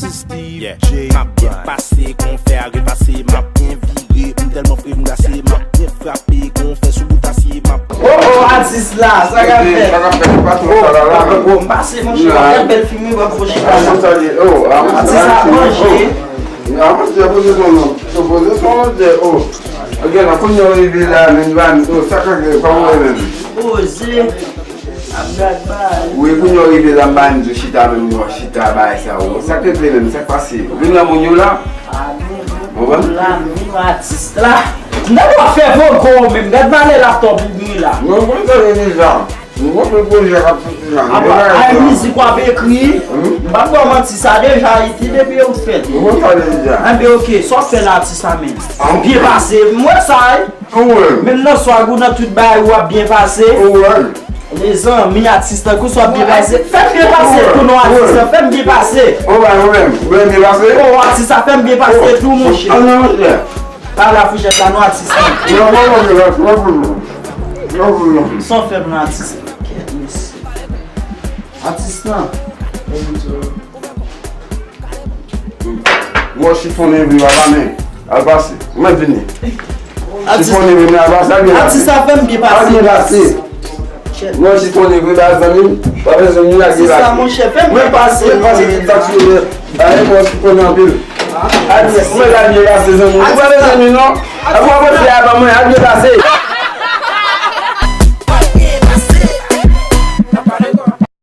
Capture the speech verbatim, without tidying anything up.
Steve Yeah. J. M ap byen pase, kon fè a repase, m ap byen vire, m tèlman fre m gase, m ap byen frape, kon fè sou bout asye, m ap Oh, oh, atis la, sa k ap fèt? Sa k ap fèt, patwon, sa la, la, la. Oh, m pase, monchè, gad bèl fim wi, w ap fò chita la. Atis la manje. Atis la poze son non. Poze son non, oh. Ok, la, kounye a w rive la, men, ban, oh, sa k ap fèt, pa wè menm. Poze. Ap gad bagay. Wi, kounye a w rive la, m ba n di w chita menm, w chita bagay sa, w. Sa k regle menm, sa k pase? Vin nan moun yo la. Ou konprann? La, m vin atis la. M ta dwe fè vogo menm, gad valè laptop ou gen la. Non, mwen sa deja. Mwen konn pwojè k ap soti la. Apa, ay mizik w ap ekri, m p ap ba w manti, sa deja iti depi yo fèt. Ou konn sa deja. Enben, ok, sa w ap fè la atis la menm. Byen pase, m wè sa, wi. Ou wè. Menm nan swag ou nan tout bagay ou ap byen pase. Ou wè. Mezanmi, atis tankou sa w ap byen pase. Fè m byen pase tou non, atis lan. Fè m byen pase. Ou wè, ou wè. Ou wè byen pase? Oh, atis la fè m byen pase tou, monchè. An non, monchè. Pa la fouchèt la non, atis lan. Non, non, non, non, non, non, non, non. Sa w fè m nan atis lan? Kèt, mesye. Atis lan. Mwen chifonnen vre, papa, men. Al pase. Mwen vini. Chifonnen vre, men al pase, al byen pase. Atis la fè m byen pase. Al byen pase. Mwen chifonnen vre, ba zanmi m. Pa bezwen ni al byen pase. Atis la, monchè, fè m byen pase. Mwen pase, mwen pase, mwen pase, mwen pase, mwen chifonnen anpil. Al byen, mwen al byen pase, zanmi m. Ou pa bezwen ni non. Al pase, al byen pase.